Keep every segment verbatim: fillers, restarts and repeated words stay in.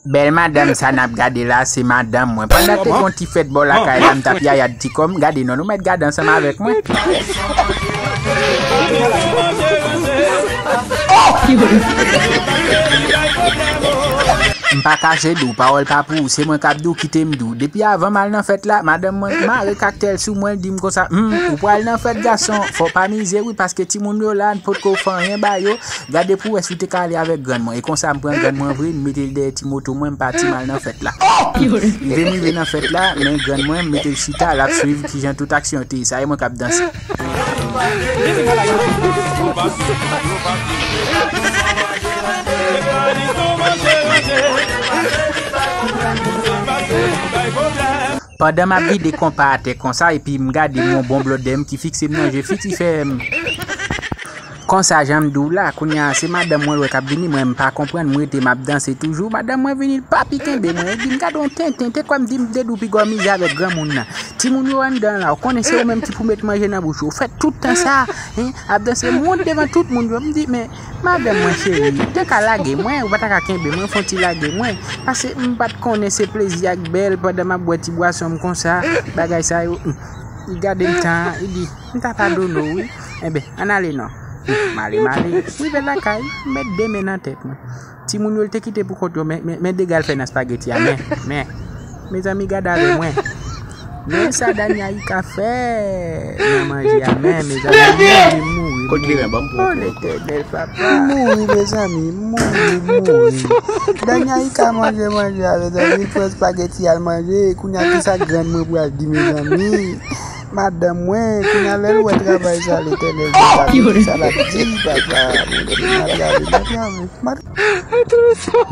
Bèl madanm sa n ap gade la, se madanm mwen. Pandan te gon ti fèt bò lakay la, m t ap yaya ti kò m. Gade non, nou mèt gade ansanm avèk mwen. M pa kache di w, pawòl pa pou ou, se mwen k ap di w, kite m di w. Depi avan m al nan fèt la, madanm mwen mare kaktèl sou mwen, l di m konsa, hmm, ou pral nan fèt gason, fò w pa mize wi, paske timoun yo la, n potko fè anyen ba yo. Gade pou w wè si w te ka ale avèk grann mwen. E konsa, m pran grann mwen vre, m mete l dèyè ti moto mwen, m pati, m al nan fèt la. Rive m rive nan fèt la, men grann mwen, m mete l chita, l ap swiv kijan tout aksyon te ye. Sa e mwen k ap danse. Pandan m ap vide konpa atè konsa, epi m gade m yon bon blòdè m ki fikse m nan je, fiti fè m. Konsa, jan m di w la, kounye a, se madanm mwen l wè k ap vini, mwen m pa konprann, m rete m ap danse toujou. Madanm mwen vini, l pa pi kenbe mwen, li di m, "Gade yon tenten, te kwè m di m te di w piga w mize avèk granmoun nan. Timoun yo anndan la, ou konnen se ou menm ki pou met manje nan bouch yo. Ou fè tout tan sa, hein, ap danse, m wont devan tout moun yo." M di, "Men, madanm mwen cheri, ou te ka lage mwen, ou pa ta ka kenbe mwen, fè yon ti lage mwen. Paske m pa t konnen se plezi ak bèl pandan m ap bwè ti bwason m konsa, bagay sa yo." Hmm. Li gade m tan, li di, "M ta padone w, wi." Enben, ann ale non. M ale, m ale. M rive lakay, m met de men nan tèt mwen. Timoun yo, l te kite pou kont yo, men, men, men dega l fè nan spageti a, men, men. Mezanmi, gade avè mwen. Men sa Daniaïka fè nan manje a, men, mezanmi, m mouri, m mouri, m mouri. Kot li, ban m pran. O Letènèl, papa. M mouri, mezanmi, m mouri, m mouri. Daniaïka manje manje a, mezanmi, l pran spageti a, l manje, kounye a, kisa grann mwen pral di, mezanmi? Madanm mwen, kounye a lè l wè travay sa, Letènèl, Bondye, sa l ap di, papa, Bondye, m ap gade, m ap gade, m ap...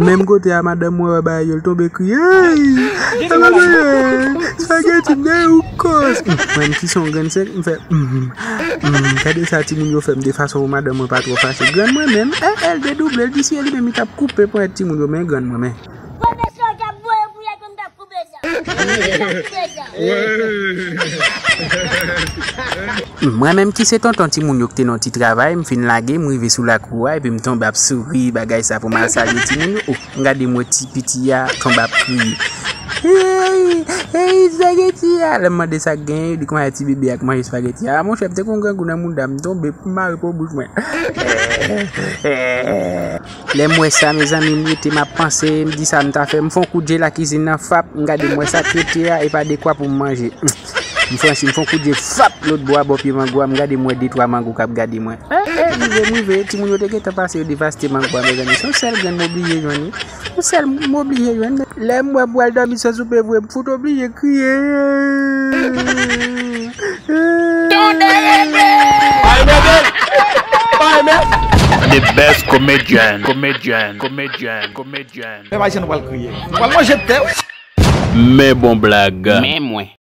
Menm kote a, madanm mwen wè bagay yo, l tonbe kriye, "Ey! Sa pa gen spageti m gen ou kòs." Mwen, m ki se yon grenn sèk, m fè, "Mm, mm, gade sa timoun yo fè m de fason pou madanm mwen pa twò fache." Grann mwen menm, eh, eh, l dedouble, l di si e li menm, li t ap koupe ponyèt timoun yo, men grann mwen, men. Mwen menm ki se tonton timoun yo ki te nan ti travay, m fin lage, m rive sou lakou a, epi m tonbe ap souri, bagay sa pou m al salye timoun yo. O, m gade m wè ti piti a tonbe ap kriye. "Ey, ey, spageti a!" Lè m mande sa k genyen, yo di konsa ti bebe a k manje spageti a. A, monchè, m te gon grangou nan mouda m, m tonbe, m mare po bouch mwen. Lè m wè sa, mezanmi, m rete, m ap panse, m di sa m ta fè. M fè yon kout je lakizin nan, fap, m gade, m wè sa k rete a, e pa dekwa pou m manje. M franchi, m fè yon kout je, fap, lòt bò a, bò pye mango a, m gade, m wè de twa mango k ap gade mwen. Eh, eh, rive, m rive, timoun yo te gentan pase, yo devaste mango a, mezanmi. Se yon sèl grenn m oblije jwenn, wi. Yon sèl m oblije jwenn. Lè m wè m pral dòmi san soupe vre, m fout oblije kriye. Tonde rete! The best comedian, comedian, comedian, comedian. Pèp ayisyen, nou pral kriye. Nou pral manje tè, wi. Men bon blag. Men mwen.